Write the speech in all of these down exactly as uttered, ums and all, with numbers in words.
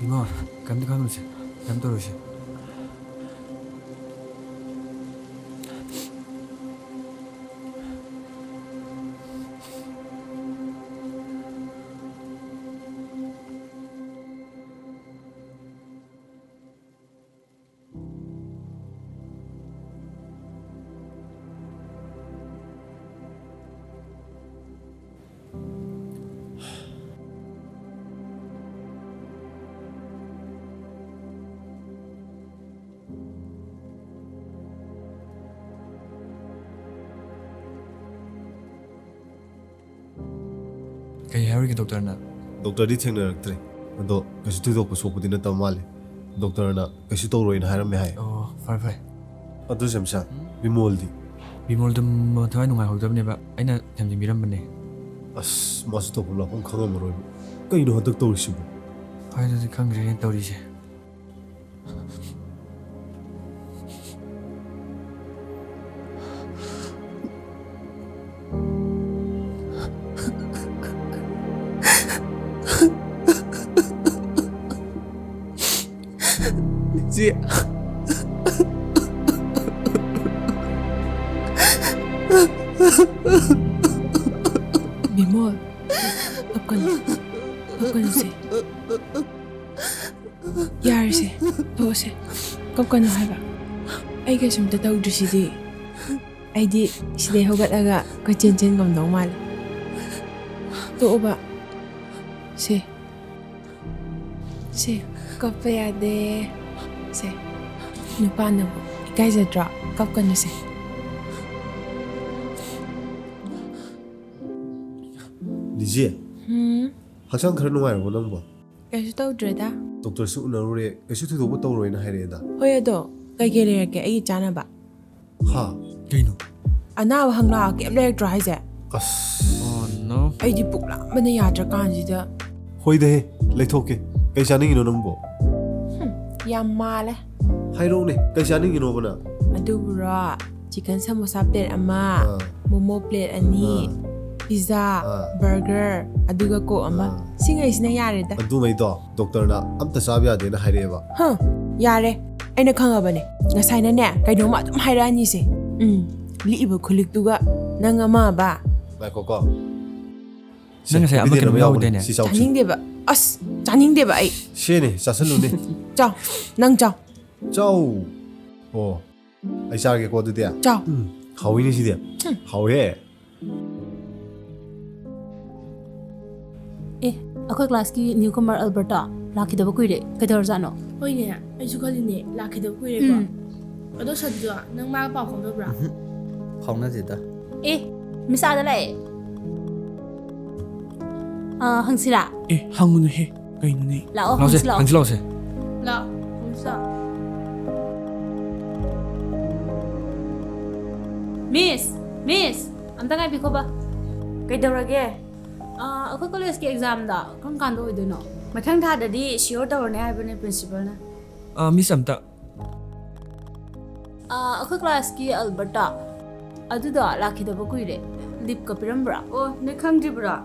ꯏꯃꯥ, ꯀꯩꯝꯇ ꯈꯟꯒꯅꯨꯁꯦ, ꯀꯩꯝ ꯇꯧꯔꯣꯏꯁꯦ꯫ ꯀꯩ ꯍꯥꯏꯔꯤꯒꯦ ꯗꯣꯛꯇꯔꯅ? ꯗꯣꯛꯇꯔꯗꯤ ꯊꯦꯡꯅꯔꯛꯇ꯭ꯔꯤ꯫ ꯑꯗꯣ ꯀꯩꯁꯨ ꯊꯣꯏꯗꯣꯛꯄ ꯁꯣꯛꯄꯗꯤ ꯅꯠꯇꯕ ꯃꯥꯜꯂꯦ꯫ ꯗꯣꯛꯇꯔꯅ ꯀꯩꯁꯨ ꯇꯧꯔꯣꯏꯅ ꯍꯥꯏꯔꯝꯃꯦ ꯍꯥꯏ꯫ ꯑꯣ, ꯐꯔꯦ, ꯐꯔꯦ꯫ ꯑꯗꯨ ꯁꯦꯝꯁꯥ, ꯎꯝ? ꯕꯤꯃꯣꯜꯗꯤ? ꯕꯤꯃꯣꯜꯗꯣ ꯃꯊꯋꯥꯏ ꯅꯨꯡꯉꯥꯏꯍꯧꯗꯕꯅꯦꯕ꯫ ꯑꯩꯅ ꯊꯦꯝꯖꯤꯟꯕꯤꯔꯝꯕꯅꯦ꯫ ꯑꯁ, ꯃꯥꯁꯨ ꯇꯧꯐꯝ ꯂꯥꯛꯐꯝ ꯈꯪꯉꯝꯃꯔꯣꯏꯕ꯫ ꯀꯩꯅꯣ ꯍꯟꯗꯛ ꯇꯧꯔꯤꯁꯤꯕꯨ? ꯍꯣꯏ, ꯑꯗꯨꯗꯤ ꯈꯪꯗ꯭ꯔꯦꯅꯦ ꯇꯧꯔꯤꯁꯦ꯫ ꯏꯆꯦ꯫ ꯕꯤꯃꯣꯜ, ꯀꯞꯀꯅꯨ꯫ ꯀꯞꯀꯅꯨꯁꯦ꯫ ꯌꯥꯔꯦꯁꯦ, ꯇꯣꯛꯑꯁꯦ꯫ ꯀꯞꯀꯅꯨ ꯍꯥꯏꯕ꯫ ꯑꯩ ꯀꯩꯁꯨꯝꯇ ꯇꯧꯗ꯭ꯔꯤꯁꯤꯗꯤ꯫ ꯑꯩꯗꯤ ꯁꯤꯗꯩ ꯍꯧꯒꯠꯂꯒ ꯀꯣꯏꯆꯦꯟ ꯆꯦꯟ ꯉꯝꯗꯧ ꯃꯥꯜꯂꯦ꯫ ꯇꯣꯛꯑꯣꯕ꯫ ꯁꯦ꯫ ꯁꯦ, ꯀꯞꯄ ꯌꯥꯗꯦ꯫ ꯁꯦ, ꯅꯨꯄꯥꯅꯕꯨ ꯏꯀꯥꯏꯖꯗ꯭ꯔꯣ? ꯀꯞꯀꯅꯨꯁꯦ꯫ ꯂꯤꯖꯤ, ꯎꯝ? ꯍꯛꯆꯥꯡ ꯈꯔ ꯅꯨꯡꯉꯥꯏꯔꯕꯣ ꯅꯪꯕꯣ? ꯀꯩꯁꯨ ꯇꯧꯗ꯭ꯔꯦꯗ꯫ ꯗꯣꯛꯇꯔꯁꯨ ꯎꯅꯔꯨꯔꯦ, ꯀꯩꯁꯨ ꯊꯣꯏꯗꯣꯛꯄ ꯇꯧꯔꯣꯏꯅ ꯍꯥꯏꯔꯛꯑꯦꯗ꯫ ꯍꯣꯏ, ꯑꯗꯣ ꯀꯩꯀꯩ ꯂꯩꯔꯛꯀꯦ ꯑꯩꯒꯤ ꯆꯥꯅꯕ? ꯍꯥ? ꯀꯩꯅꯣ? ꯑꯅꯥꯕ ꯍꯪꯂꯛꯑ ꯀꯩꯝ ꯂꯩꯔꯛꯇ꯭ꯔꯣ ꯍꯥꯏꯁꯦ? ꯑꯁ꯫ Oh, no. ꯑꯩꯗꯤ ꯄꯨꯛ ꯂꯥꯝꯕꯅ ꯌꯥꯗ꯭ꯔꯀꯥꯟꯁꯤꯗ꯫ ꯍꯣꯏꯗꯍꯦ, ꯂꯩꯊꯣꯛꯀꯦ꯫ ꯀꯩ ꯆꯥꯅꯤꯡꯉꯤꯅꯣ ꯅꯪꯕꯣ? ꯍꯨꯝ, ꯌꯥꯝ ꯃꯥꯜꯂꯦ꯫ ꯍꯥꯏꯔꯛꯎꯅꯦ, ꯀꯩ ꯆꯥꯅꯤꯡꯉꯤꯅꯣꯕ ꯅꯪ? ꯑꯗꯨꯕꯨꯔꯣ, ꯆꯤꯀꯟ ꯁꯃꯣꯁꯥ ꯄ꯭ꯂꯦꯠ ꯑꯃ, ꯑꯥ꯫ ꯃꯣꯃꯣ ꯄ꯭ꯂꯦꯠ ꯑꯅꯤ, ꯑꯥ꯫ ꯄꯤꯖꯥ, ꯑꯥ꯫ ꯕꯔꯒꯔ, ꯑꯗꯨꯒ ꯀꯣꯛ ꯑꯃ꯫ ꯑꯥ꯫ ꯁꯤꯉꯩꯁꯤꯅ ꯌꯥꯔꯦꯗ꯫ ꯑꯗꯨꯉꯩꯗꯣ ꯗꯣꯛꯇꯔꯅ ꯑꯝꯇ ꯆꯥꯕ ꯌꯥꯗꯦꯅ ꯍꯥꯏꯔꯛꯑꯦꯕ꯫ ꯍ, ꯌꯥꯔꯦ꯫ ꯑꯩꯅ ꯈꯪꯉꯕꯅꯦ꯫ ꯉꯁꯥꯏꯅꯅꯦ, ꯀꯩꯅꯣꯝꯃ ꯑꯗꯨꯝ ꯍꯥꯏꯔꯛꯑꯅꯤꯁꯦ꯫ ꯎꯝ, ꯂꯤꯛꯏꯕ ꯈꯨꯂꯤꯛꯇꯨꯒ ꯅꯪ ꯑꯃꯕ꯫ ꯉꯥꯏꯈꯣꯀꯣ꯫ ꯅꯪ ꯉꯁꯥꯏ ꯑꯃ ꯀꯩꯅꯣꯝ ꯌꯥꯎꯕꯅꯦ꯫ ꯁꯤ ꯆꯥꯎꯁꯤ꯫ ꯆꯥꯅꯤꯡꯗꯦꯕ꯫ ꯑꯁ, ꯆꯥꯅꯤꯡꯗꯦꯕ ꯑꯩ꯫ ꯁꯤꯅꯦ, ꯆꯥꯁꯜꯂꯨꯅꯦ꯫ ꯆꯥꯎ, ꯅꯪ ꯆꯥꯎ꯫ ꯆꯥꯎ꯫ ꯑꯣ, ꯑꯩ ꯆꯥꯔꯒꯦꯀꯣ ꯑꯗꯨꯗꯤ꯫ ꯆꯥꯎ꯫ ꯎꯝ, ꯍꯥꯎꯋꯤꯅꯦ ꯁꯤꯗꯤ꯫ ꯍꯨꯝ꯫ ꯍꯥꯎꯋꯦ꯫ ꯑꯦ, ꯑꯩꯈꯣꯏ ꯀ꯭ꯂꯥꯁꯀꯤ ꯅ꯭ꯌꯨ ꯀꯃꯔ ꯑꯜꯕꯔꯠꯇꯣ ꯂꯥꯛꯈꯤꯗꯕ ꯀꯨꯏꯔꯦ꯫ ꯀꯩꯗꯧꯔꯖꯥꯠꯅꯣ? ꯍꯣꯏꯅꯦ, ꯑꯩꯁꯨ ꯈꯜꯂꯤꯅꯦ, ꯂꯥꯛꯈꯤꯗꯕ ꯀꯨꯏꯔꯦꯀꯣ꯫ ꯎꯝ꯫ ꯑꯗꯣ ꯁꯟꯖꯨ, ꯅꯪ ꯃꯥꯒ ꯄꯥꯎ ꯐꯥꯎꯅꯕ꯭ꯔꯥ? ꯎꯝꯍꯨꯝ, ꯐꯥꯎꯅꯗꯦꯗ꯫ ꯑꯦ, ꯃꯤꯁ ꯑꯥꯗ ꯂꯥꯛꯑꯦ꯫ ꯑꯥ, ꯍꯪꯁꯤꯔꯥ? ꯑꯦ, ꯍꯪꯉꯨꯅꯨꯍꯦ, ꯀꯩꯅꯣꯅꯦ? ꯂꯥꯛꯑꯣ, ꯂꯥꯛꯑꯣꯁꯦ, ꯍꯪꯁꯤ ꯂꯥꯛꯑꯣ꯫ ꯍꯪꯁꯤ ꯂꯥꯛꯑꯣꯁꯦ꯫ ꯂꯥꯛꯑꯣ, ꯍꯪꯁꯤ ꯂꯥꯛꯑꯣ꯫ ꯃꯤꯁ, ꯃꯤꯁ, ꯑꯝꯇ ꯉꯥꯏꯕꯤꯈꯣꯕ꯫ ꯀꯩꯗꯧꯔꯒꯦ? ꯑꯥ, ꯑꯩꯈꯣꯏ ꯀꯣꯂꯦꯖꯀꯤ ꯑꯦꯛꯖꯥꯝꯗꯣ ꯀꯔꯝ ꯀꯥꯟꯗ ꯑꯣꯏꯗꯣꯏꯅꯣ? ꯃꯊꯪ ꯊꯥꯗꯗꯤ ꯁꯤꯌꯣꯔ ꯇꯧꯔꯅꯤ ꯍꯥꯏꯕꯅꯦ ꯄ꯭ꯔꯤꯟꯁꯤꯄꯜꯅ꯫ ꯑꯥ, ꯃꯤꯁ ꯑꯝꯇ꯫ ꯑꯥ, ꯑꯩꯈꯣꯏ ꯀ꯭ꯂꯥꯁꯀꯤ ꯑꯜꯕꯔꯠꯇꯣ, ꯑꯗꯨꯗꯣ ꯂꯥꯛꯈꯤꯗꯕ ꯀꯨꯏꯔꯦ꯫ ꯂꯤꯞꯀ ꯄꯤꯔꯝꯕ꯭ꯔꯥ? ꯑꯣ, ꯅꯣꯏ ꯈꯪꯗ꯭ꯔꯤꯕ꯭ꯔꯣ?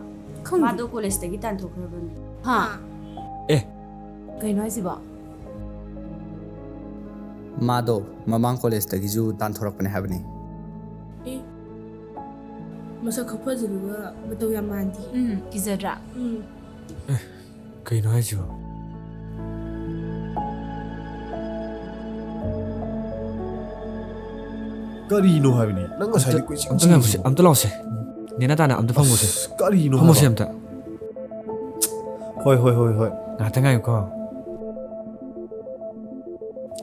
ꯈꯪꯗꯦ꯫ ꯃꯥꯗꯣ ꯀꯣꯂꯦꯖꯇꯒꯤ ꯇꯥꯟꯊꯣꯛꯈ꯭ꯔꯕꯅꯦ꯫ ꯍꯥ? ꯑꯦ꯫ ꯀꯩꯅꯣ ꯍꯥꯏꯁꯤꯕꯣ? ꯃꯥꯗꯣ ꯃꯃꯥꯡ ꯀꯣꯂꯦꯖꯇꯒꯤꯁꯨ ꯇꯥꯟꯊꯣꯔꯛꯄꯅꯦ ꯍꯥꯏꯕꯅꯤ꯫ ꯑꯦ, ꯃꯁꯛ ꯈꯨꯐꯖꯗꯨꯒ ꯃꯇꯧ ꯌꯥꯝ ꯃꯥꯟꯗꯦ꯫ ꯎꯝ, ꯀꯤꯖꯗ꯭ꯔꯥ? ꯎꯝ꯫ ꯀꯩꯅꯣ ꯍꯥꯏꯁꯤꯕꯣ? ꯀꯔꯤꯅꯣ ꯍꯥꯏꯕꯅꯤ? ꯅꯪ ꯉꯁꯥꯏꯗꯤ ꯑꯝꯇ, ꯀꯣꯏꯆꯦꯟ ꯑꯝꯇ ꯉꯥꯏꯈꯣꯁꯦ, ꯆꯦꯜꯂꯤꯁꯤꯕꯣ? ꯑꯝꯇ ꯂꯥꯛꯑꯣꯁꯦ꯫ ꯅꯦꯅꯥ ꯇꯥꯅ ꯑꯝꯇ ꯐꯝꯃꯣꯁꯦ꯫ ꯑꯁ, ꯀꯔꯤꯅꯣ ꯐꯝꯃꯣꯁꯦ ꯍꯥꯏꯕ? ꯑꯝꯇ꯫ ꯍꯣꯏ, ꯍꯣꯏ, ꯍꯣꯏ, ꯍꯣꯏ꯫ ꯉꯥꯏꯍꯥꯛꯇ ꯉꯥꯏꯌꯨꯀꯣ꯫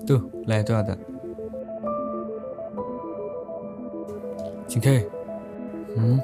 ꯇꯨ, ꯂꯥꯛꯑꯦ ꯇꯨ ꯑꯥꯗ꯫ ꯆꯤꯡꯈꯩ꯫ ꯎꯝ꯫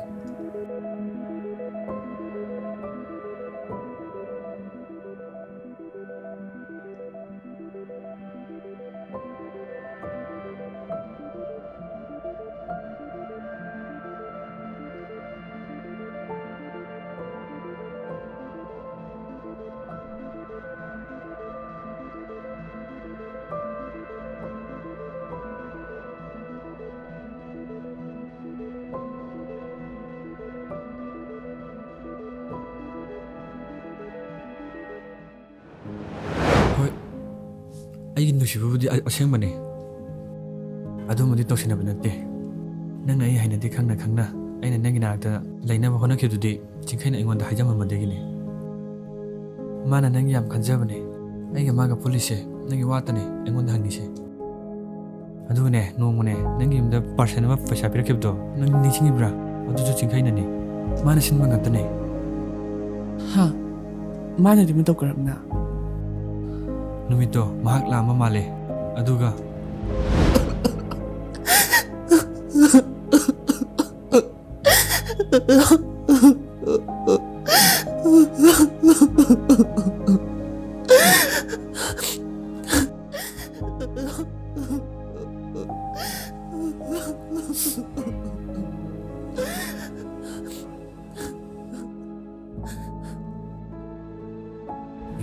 ꯑꯩꯒꯤ ꯅꯨꯡꯁꯤꯕꯕꯨꯗꯤ ꯑ-, ꯑꯁꯦꯡꯕꯅꯦ꯫ ꯑꯗꯨꯃꯗꯤ ꯇꯧꯁꯤꯟꯅꯕ ꯅꯠꯇꯦ꯫ ꯅꯪꯅ ꯑꯩ ꯍꯩꯅꯗꯦ ꯈꯪꯅ ꯈꯪꯅ ꯑꯩꯅ ꯅꯪꯒꯤ ꯅꯥꯛꯇ ꯂꯩꯅꯕ ꯍꯣꯠꯅꯈꯤꯕꯗꯨꯗꯤ ꯆꯤꯡꯈꯩꯅ ꯑꯩꯉꯣꯟꯗ ꯍꯥꯏꯖꯃꯟꯕꯗꯒꯤꯅꯦ꯫ ꯃꯥꯅ ꯅꯪꯒꯤ ꯌꯥꯝ ꯈꯟꯖꯕꯅꯦ꯫ ꯑꯩꯒ ꯃꯥꯒ ꯄꯨꯜꯂꯤꯁꯦ ꯅꯪꯒꯤ ꯋꯥꯇꯅꯦ ꯑꯩꯉꯣꯟꯗ ꯍꯪꯉꯤꯁꯦ꯫ ꯑꯗꯨꯒꯅꯦ, ꯅꯣꯡꯃꯅꯦ, ꯅꯪꯒꯤ ꯌꯨꯝꯗ parcel ꯑꯃ ꯄꯩꯁꯥ ꯄꯤꯔꯛꯈꯤꯕꯗꯣ ꯅꯪ ꯅꯤꯡꯁꯤꯡꯉꯤꯕ꯭ꯔꯥ? ꯑꯗꯨꯁꯨ ꯆꯤꯡꯈꯩꯅꯅꯦ꯫ ꯃꯥꯅ ꯁꯤꯟꯕ ꯉꯥꯛꯇꯅꯦ꯫ ꯍꯥ? ꯃꯥꯅꯗꯤ ꯃꯇꯧ ꯀꯔꯝꯅ? ꯅꯨꯃꯤꯠꯇꯣ ꯃꯍꯥꯛ ꯂꯥꯛꯑꯝꯕ ꯃꯥꯜꯂꯦ꯫ ꯑꯗꯨꯒ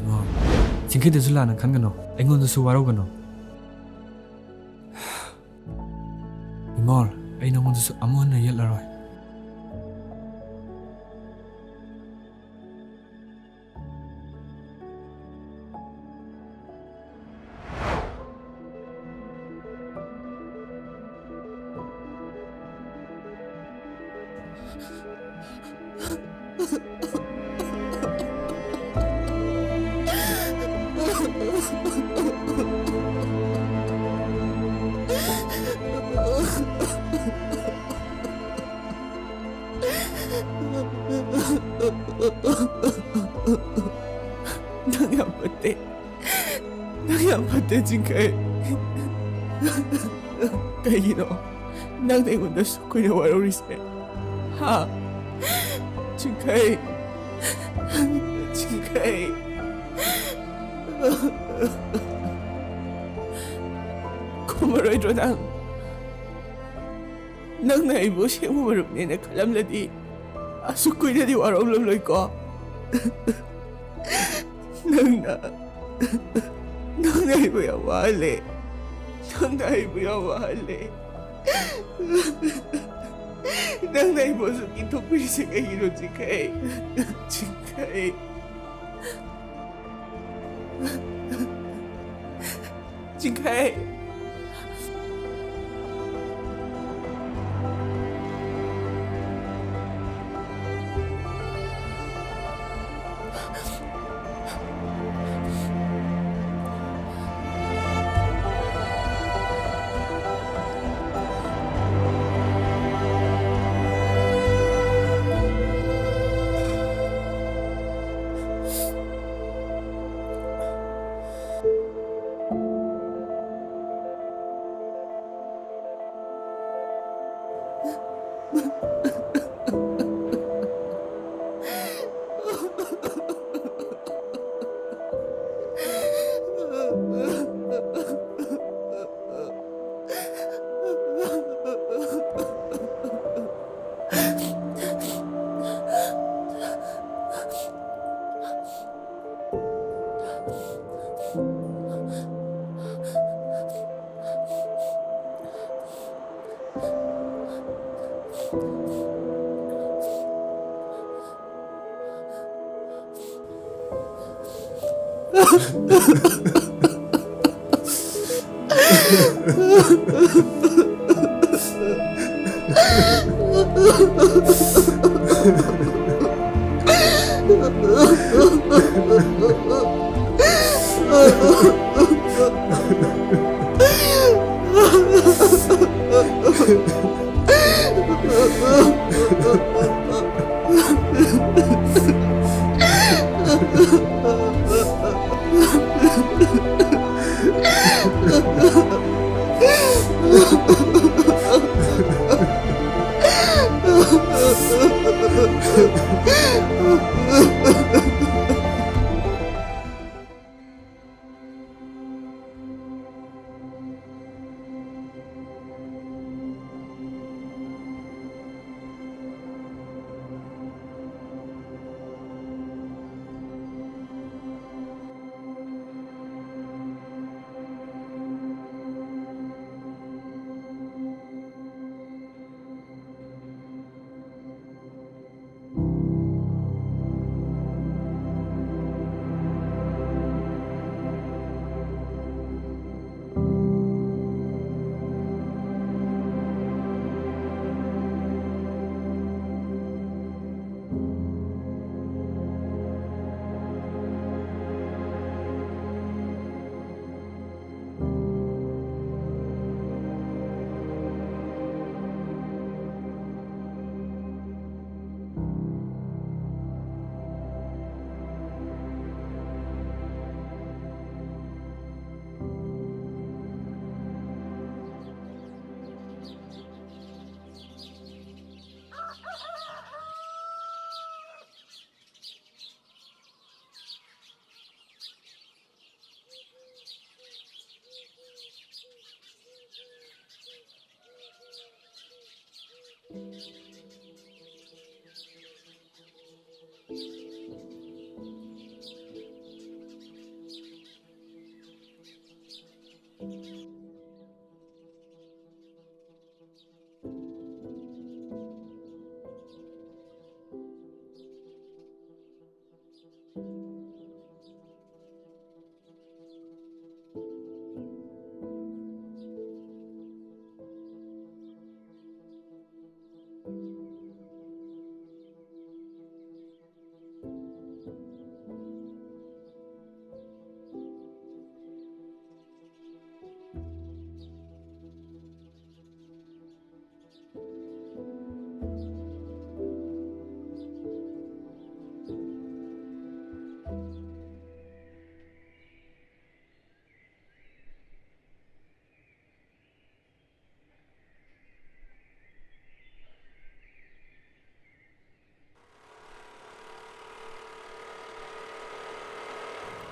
ꯏꯃꯥ, ꯆꯤꯡꯈꯩꯗꯁꯨ ꯂꯥꯟꯅ ꯈꯟꯒꯅꯨ, ꯑꯩꯉꯣꯟꯗꯁꯨ ꯋꯥꯔꯧꯒꯅꯨ꯫ ꯏꯃꯣꯜ, ꯑꯩ ꯅꯉꯣꯟꯗꯁꯨ ꯑꯃꯨꯛ ꯍꯟꯅ ꯌꯦꯠꯂꯔꯣꯏ꯫ ꯅꯪ ꯌꯥꯝ ꯐꯠꯇꯦ꯫ ꯅꯪ ꯌꯥꯝ ꯐꯠꯇꯦ, ꯆꯤꯡꯈꯩ꯫ ꯀꯩꯒꯤꯅꯣ ꯅꯪꯅ ꯑꯩꯉꯣꯟꯗ ꯁꯨꯛ ꯀꯨꯏꯅ ꯋꯥꯔꯧꯔꯤꯁꯦ? ꯍꯥ? ꯆꯤꯡꯈꯩ꯫ ꯆꯤꯡꯈꯩ꯫ ꯈꯨꯝꯃꯔꯣꯏꯗ꯭ꯔꯣ ꯅꯪ? ꯅꯪꯅ ꯑꯩꯕꯨ ꯑꯁꯦꯡꯕ ꯃꯔꯨꯞꯅꯦꯅ ꯈꯜꯂꯝꯂꯗꯤ ꯑꯁꯨꯛ ꯀꯨꯏꯅꯗꯤ ꯋꯥꯔꯧꯂꯝꯂꯣꯏꯀꯣ꯫ ꯅꯪꯅ, ꯅꯪꯅ ꯑꯩꯕꯨ ꯌꯥꯝ ꯋꯥꯍꯜꯂꯦ꯫ ꯅꯪꯅ ꯑꯩꯕꯨ ꯌꯥꯝ ꯋꯥꯍꯜꯂꯦ꯫ ꯅꯪꯅ ꯑꯩꯕꯨ ꯑꯁꯨꯛ ꯀꯤꯊꯣꯛꯄꯤꯔꯤꯁꯦ ꯀꯩꯒꯤꯅꯣ, ꯆꯤꯡꯈꯩ? ꯆꯤꯡꯈꯩ꯫ ꯆꯤꯡꯈꯩ꯫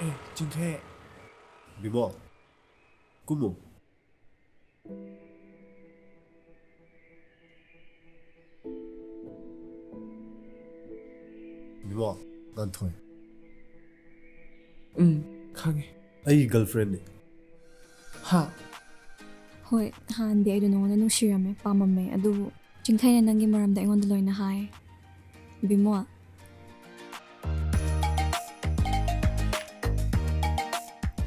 ꯑꯦ, ꯆꯤꯡꯈꯩ꯫ ꯕꯤꯃꯣꯜ, ꯀꯨꯝꯃꯨ꯫ ꯕꯤꯃꯣꯜ, ꯉꯥꯟꯊꯣꯏ꯫ ꯎꯝ, ꯈꯪꯉꯦ꯫ ꯑꯩꯒꯤ girlfriendꯅꯦ꯫ ꯍꯥ? ꯍꯣꯏ, ꯍꯥꯟꯅꯗꯤ ꯑꯩꯗꯣ ꯅꯉꯣꯟꯗ ꯅꯨꯡꯁꯤꯔꯝꯃꯦ, ꯄꯥꯝꯃꯝꯃꯦ, ꯑꯗꯨꯕꯨ ꯆꯤꯡꯈꯩꯅ ꯅꯪꯒꯤ ꯃꯔꯝꯗ ꯑꯩꯉꯣꯟꯗ ꯂꯣꯏꯅ ꯍꯥꯏ꯫ ꯕꯤꯃꯣꯜ꯫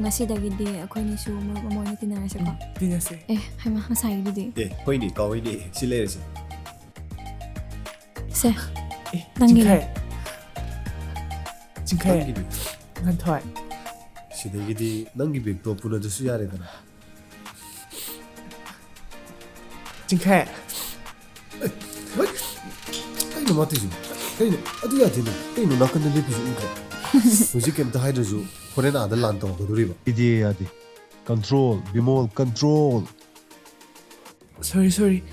ꯉꯁꯤꯗꯒꯤꯗꯤ ꯑꯩꯈꯣꯏꯅꯤꯁꯨ ꯃꯔꯨꯞ ꯑꯃ ꯑꯣꯏꯅ ꯇꯤꯟꯅꯔꯁꯦꯀꯣ꯫ ꯎꯝ, ꯇꯤꯟꯅꯁꯦ꯫ ꯑꯦ, ꯍꯩꯃꯥ, ꯉꯁꯥꯏꯒꯤꯗꯨꯗꯤ? ꯑꯦ, ꯍꯣꯏꯅꯦ, ꯀꯥꯎꯏꯅꯦ꯫ ꯁꯤ ꯂꯩꯔꯁꯦ꯫ ꯁꯦ, ꯑꯦ, ꯅꯪꯒꯤꯅꯦ꯫ ꯆꯤꯡꯈꯩ꯫ ꯆꯤꯡꯈꯩ꯫ ꯅꯪꯒꯤꯅꯦ꯫ ꯉꯥꯟꯊꯣꯏ꯫ ꯁꯤꯗꯒꯤꯗꯤ ꯅꯪꯒꯤ bag ꯇꯣ ꯄꯨꯅꯗ꯭ꯔꯁꯨ ꯌꯥꯔꯦꯗꯅ꯫ ꯆꯤꯡꯈꯩ꯫ ꯑꯦ, ꯍꯣꯏ꯫ ꯀꯩꯅꯣ ꯃꯥ ꯇꯧꯏꯁꯤꯕꯣ? ꯀꯩꯅꯣ? ꯑꯗꯨ ꯌꯥꯗꯦꯅꯦ꯫ ꯀꯩꯅꯣ ꯅꯥꯀꯟꯗ ꯂꯦꯞꯄꯤꯁꯤ ꯎꯗ꯭ꯔꯣ? ꯍꯧꯖꯤꯛ ꯀꯩꯝꯇ ꯍꯥꯏꯗ꯭ꯔꯁꯨ ꯍꯣꯔꯦꯟ ꯑꯥꯗ ꯂꯥꯟ ꯇꯧꯔꯛꯀꯗꯣꯔꯤꯕ꯫ ꯏꯗꯤ ꯌꯥꯗꯦ꯫ Control, Bimol, control꯫ Sorry, sorry.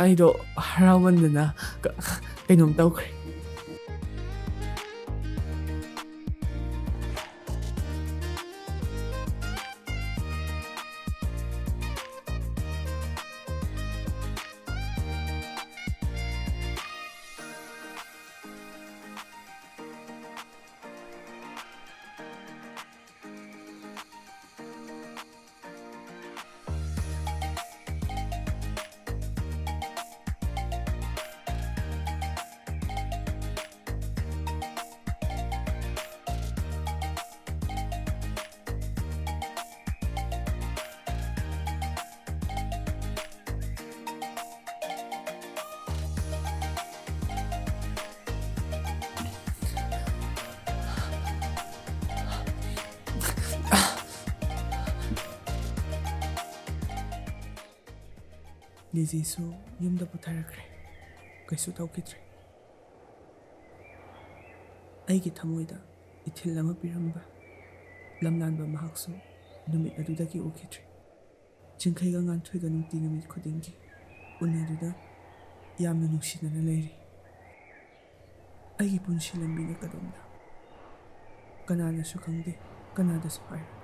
ꯑꯩꯗꯣ ꯍꯔꯥꯎꯃꯟꯗꯅ ꯀ-, ꯀꯩꯅꯣꯝ ꯇꯧꯈ꯭ꯔꯦ꯫ ꯂꯤꯖꯤꯁꯨ ꯌꯨꯝꯗ ꯄꯨꯊꯔꯛꯈ꯭ꯔꯦ꯫ ꯀꯩꯁꯨ ꯇꯧꯈꯤꯗ꯭ꯔꯦ꯫ ꯑꯩꯒꯤ ꯊꯃꯣꯏꯗ ꯏꯊꯤꯜ ꯑꯃ ꯄꯤꯔꯝꯕ ꯂꯝꯂꯥꯟꯕ ꯃꯍꯥꯛꯁꯨ ꯅꯨꯃꯤꯠ ꯑꯗꯨꯗꯒꯤ ꯎꯈꯤꯗ꯭ꯔꯦ꯫ ꯆꯤꯡꯈꯩꯒ ꯉꯥꯟꯊꯣꯏꯒ ꯅꯨꯡꯇꯤ ꯅꯨꯃꯤꯠ ꯈꯨꯗꯤꯡꯒꯤ ꯎꯅꯗꯨꯅ ꯌꯥꯝꯅ ꯅꯨꯡꯁꯤꯅꯅ ꯂꯩꯔꯤ꯫ ꯑꯩꯒꯤ ꯄꯨꯟꯁꯤ ꯂꯝꯕꯤꯅ ꯀꯗꯣꯝꯗ? ꯀꯅꯥꯅꯁꯨ ꯈꯪꯗꯦ, ꯀꯅꯥꯗꯁꯨ ꯍꯥꯏꯔꯣꯏ꯫